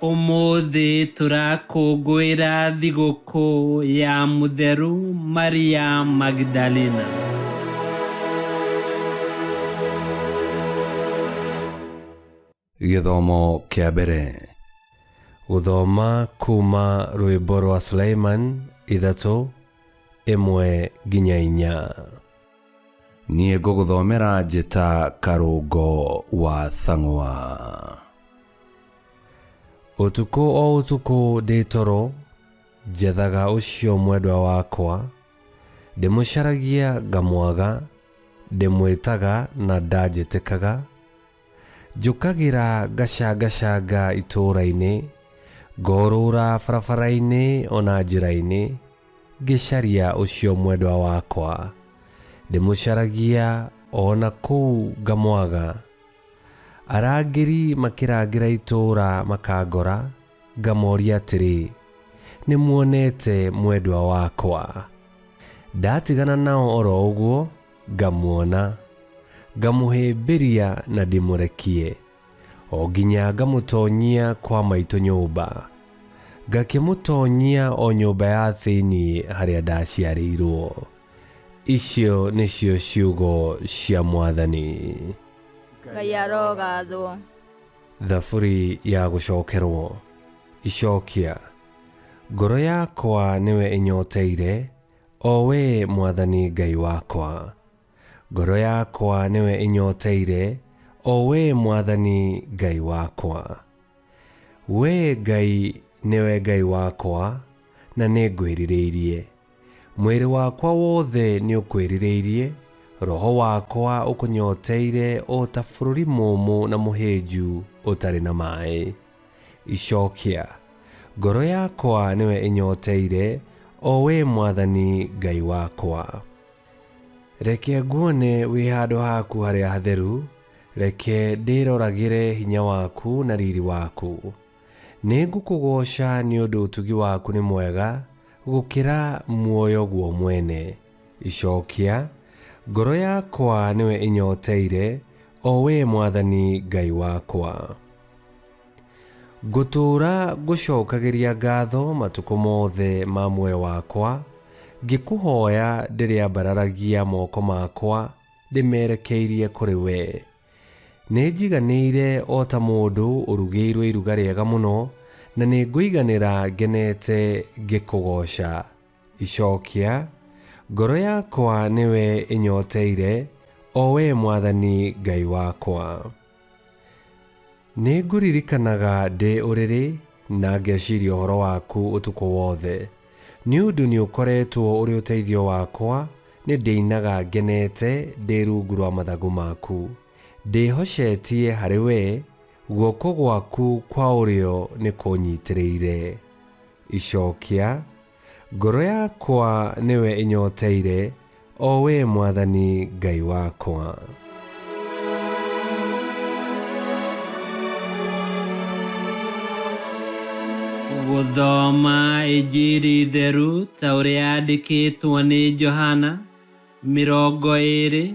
Ũmũthĩ tũrakũngũĩra thigũkũ ya Mũtheru Maria Magdalena. Gĩthomo kĩa mbere. Gũthoma kuma rwĩmbo rwa Suleiman 3 1-4. Niĩ ngũgũthomera njĩta Karũngo wa Thang'wa. Ũtukũ o ũtukũ ndĩ toro, njethaga ũcio mwendwa wakwa, ndĩmũcaragia ngamwaga, ndĩmwĩtaga na ndanjĩtĩkaga. Njũkagĩra ngacangacanga itũũra-inĩ, ngorũra barabara-inĩ o na njĩra-inĩ, ngĩcaria ũcio mwendwa wakwa. Ndĩmũcaragia o na kũu ngamwaga. Arangĩri makĩrangĩra itũũra makangora, ngamoria atĩrĩ, Nĩmuonete mwendwa wakwa? Ndatigana nao oro ũguo, ngamuona, ngamũhĩmbĩria na ndĩmũrekie, o nginya ngamũtonyia kwa maitũ nyũmba, ngakĩmũtonyia o nyũmba ya thĩinĩ harĩa ndaciarĩirũo. Icio nĩcio ciugo cia Mwathani. Ngai arogathwo. Thaburi ya gũcokerwo. Icokia. Ngoro yakwa nĩwe ĩnyoteire, o wee Mwathani Ngai wakwa. Ngoro yakwa nĩwe ĩnyoteire, o wee Mwathani Ngai wakwa. Wee Ngai nĩwe Ngai wakwa, na nĩngwĩrirĩirie. Mwĩrĩ wakwa wothe nĩũkwĩrirĩirie, roho wakwa ũkũnyoteire o ta bũrũri mũũmũ na mũhĩnju ũtarĩ na maĩ. Icokia. Ngoro yakwa nĩwe ĩnyoteire, o wee Mwathani Ngai wakwa. Reke nguone wĩ handũ haku harĩa hatheru, reke ndĩroragĩre hinya waku na riri waku. Nĩngũkũgooca nĩ ũndũ ũtugi waku nĩ mwega gũkĩra muoyo guo mwene. Icokia. Ngoro yakwa nĩwe ĩnyoteire, o wee Mwathani Ngai wakwa. Ngũtũũra ngũcokagĩria ngatho matukũ mothe ma muoyo wakwa, ngĩkũhoya ndĩrĩambararagia moko makwa ndĩmerekeirie kũrĩ wee. Nĩnjiganĩire o ta mũndũ ũrugĩirwo iruga rĩega mũno, na nĩngũiganĩra ngenete ngĩkũgooca. Icokia, Ngoro yakwa nĩwe ĩnyoteire, o wee Mwathani Ngai wakwa. Nĩngũririkanaga ndĩ ũrĩrĩ, na ngeciria ũhoro waku ũtukũ wothe. Nĩ ũndũ nĩũkoretwo ũrĩ ũteithio wakwa, nĩndĩinaga ngenete ndĩ rungu rwa mathagu maku. Ndĩhocetie harĩ wee, guoko gwaku kwa ũrĩo nĩkũnyitĩrĩire. Icokia, Ngoro yakwa nĩwe ĩnyoteire, o wee Mwathani Ngai wakwa. Gũthoma Injiri theru ta ũrĩa yandĩkĩtwo nĩ Johana 20,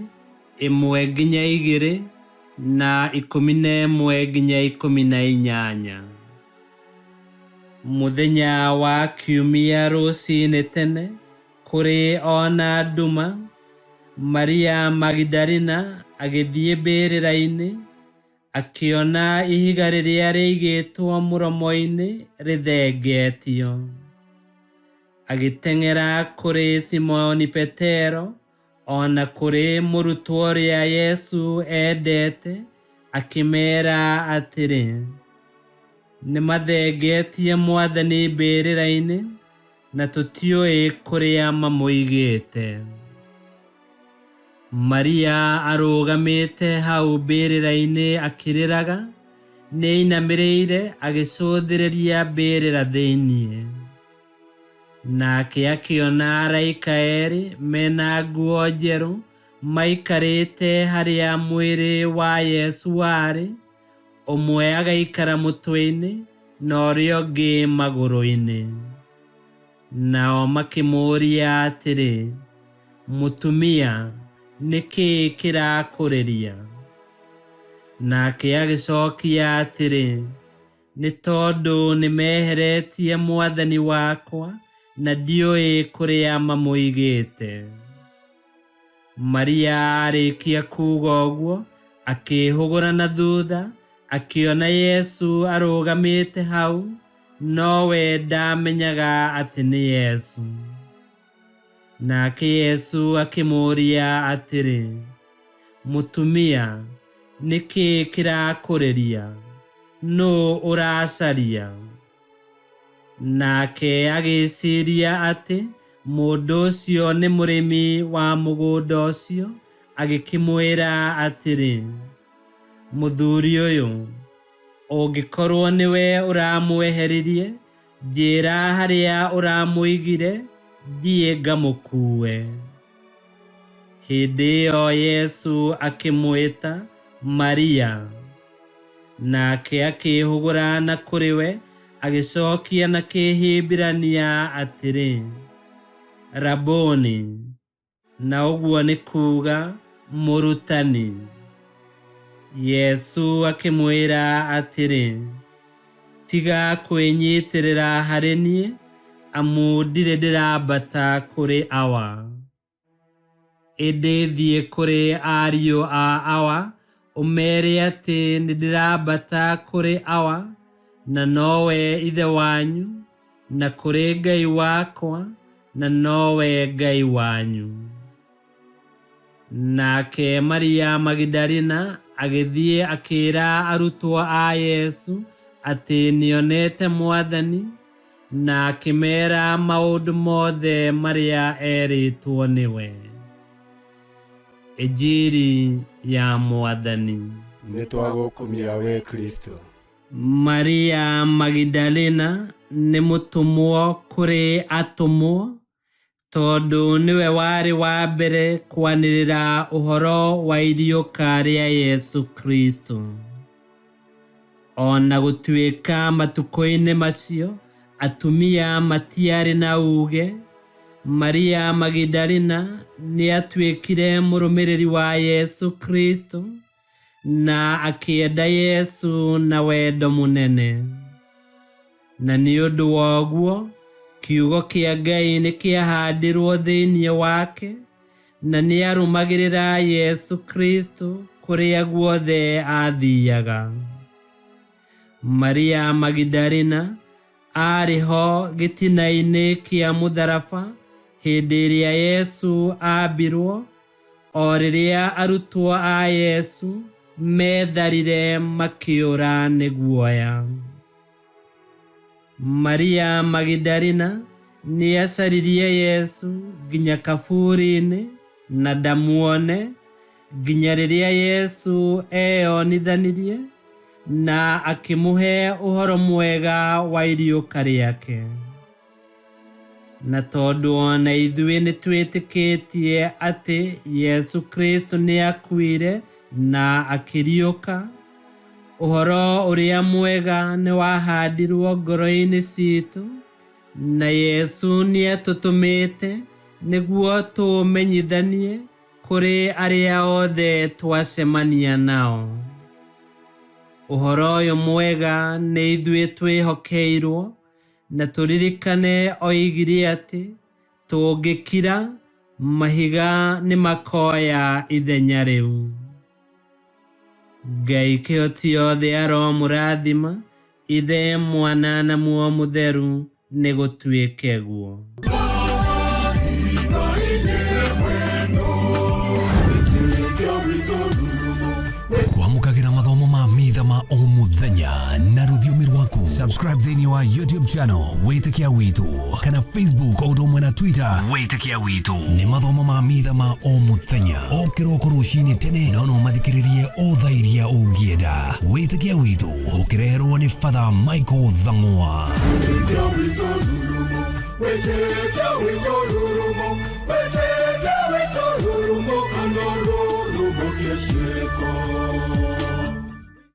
1-2 na 11-18. Mũthenya wa Kiumia rũcinĩ tene, kũrĩ o na nduma, Maria Magdalena agĩthiĩ mbĩrĩra-inĩ, akĩona ihiga rĩrĩa rĩaigĩtwo mũromo-inĩ rĩthengetio. Agĩteng'era kũrĩ Simoni Petero o na kũrĩ mũrutwo ũrĩa Yesu endete, akĩmeera atĩrĩ, Nĩmathengetie Mwathani mbĩrĩra-inĩ, na tũtiũĩ kũrĩa mamũigĩte. Maria arũgamĩte hau mbĩrĩra-inĩ akĩrĩraga, nĩainamĩrĩire agĩcũthĩrĩria mbĩrĩra thĩinĩ. Nake akĩona araika erĩ mena nguo njerũ maikarĩte harĩa mwĩrĩ wa Yesu warĩ, ũmwe agaikara mũtwe-inĩ na ũrĩa ũngĩ magũrũ-inĩ. Nao makĩmũũria atĩrĩ, Mũtumia, nĩ kĩĩ kĩrakũrĩria? Nake agĩcokia atĩrĩ, Nĩ tondũ nĩmeheretie Mwathani wakwa na ndiũĩ kũrĩa mamũigĩte. Maria arĩkia kuuga ũguo, akĩĩhũgũra na thutha, akĩona Yesu arũgamĩte hau, nowe ndamenyaga atĩ nĩ Yesu. Nake Yesu akĩmũũria atĩrĩ, Mũtumia, nĩ kĩĩ kĩrakũrĩria? Nũũ ũracaria? Nake agĩciria atĩ mũndũ ũcio nĩ mũrĩmi wa mũgũnda ũcio, agĩkĩmwĩra atĩrĩ, Mũthuri ũyũ, ũngĩkorwo nĩwe ũramweheririe, njĩĩra harĩa ũramũigire, thiĩ ngamũkuue. Hĩndĩ ĩyo Yesu akĩmwĩta, Maria. Nake akĩĩhũgũra na kũrĩ we, agĩcokia na Kĩhibirania atĩrĩ, Raboni, na ũguo nĩ kuuga Mũrutani. Yesu akĩmwĩra atĩrĩ, Tiga kwĩnyitĩrĩra harĩ niĩ, amu ndirĩ ndĩrambata kũrĩ Awa. Ĩndĩ thiĩ kũrĩ ariũ a Awa, ũmeere atĩ nĩndĩrambata kũrĩ Awa, na nowe Ithe wanyu, na kũrĩ Ngai wakwa, na nowe Ngai wanyu. Nake Maria Magidalina agĩthiĩ akĩĩra arutwo a Yesu atĩ nĩonete Mwathani, na akĩmeera maũndũ mothe marĩa erĩtwo nĩwe. Injiri ya Mwathani. Nĩ twagũkumia we Kristo. Maria Magidalena nĩ mũtũmwo kũrĩ atũmwo, tondũ nĩwe warĩ wa mbere kwanĩrĩra ũhoro wa iriũka rĩa Yesu Kristo. O na gũtuĩka matukũ-inĩ macio atumia matiarĩ na uuge, Maria Magidalena nĩatuĩkire mũrũmĩrĩri wa Yesu Kristo na akĩenda Yesu na wendo mũnene. Na nĩ ũndũ wa ũguo, kiugo kĩa Ngai nĩ kĩahandirwo thĩinĩ wake, na nĩarũmagĩrĩra Yesu Kristo kũrĩa guothe aathiaga. Maria Magidalena aarĩ ho gĩtina-inĩ kĩa mũtharaba hĩndĩ ĩrĩa Yesu aambirwo, o rĩrĩa arutwo a Yesu meetharire makĩũra nĩ guoya. Maria Magidalena nĩacaririe Yesu nginya kaburi-inĩ na ndamuone, nginya rĩrĩa Yesu eyonithanirie na akĩmũhe ũhoro mwega wa iriũka rĩake. Na tondũ o na ithuĩ nĩtwĩtĩkĩtie atĩ Yesu Kristo nĩakuire na akĩriũka, ũhoro ũrĩa mwega nĩwahandirwo ngoro-inĩ citũ, na Yesu nĩatũtũmĩte nĩguo tũũmenyithanie kũrĩ arĩa othe twacemania nao. Ũhoro ũyũ mwega nĩ ithuĩ twĩhokeirwo, na tũririkane oigire atĩ tũngĩkira, mahiga nĩmakoya ithenya rĩu. Ngai kĩhoti yothe aromũrathima, Ithe, Mwana na Muoyo Mũtheru, nĩ gũtuĩke guo. Kwamũkagĩra mathomo ma mitha ma o mũthenya na rũthiomi rwaku. Subscribe thĩinĩ wa YouTube channel Wĩtĩkia Witũ kana Facebook o ũndũ ũmwe na Twitter Wĩtĩkia Witũ. Nĩ mathomo ma mitha ma o mũthenya o kĩroko rũcinĩ tene, no no mathikĩrĩrie o thaa iria ũngĩenda. Wĩtĩkia Witũ ũkĩreherwo nĩ Father Michael Thang'wa. Wĩtĩkia witũ rurumo, wĩtĩkia witũ rurumo, wĩtĩkia witũ rurumo, kana rurumo kĩciko.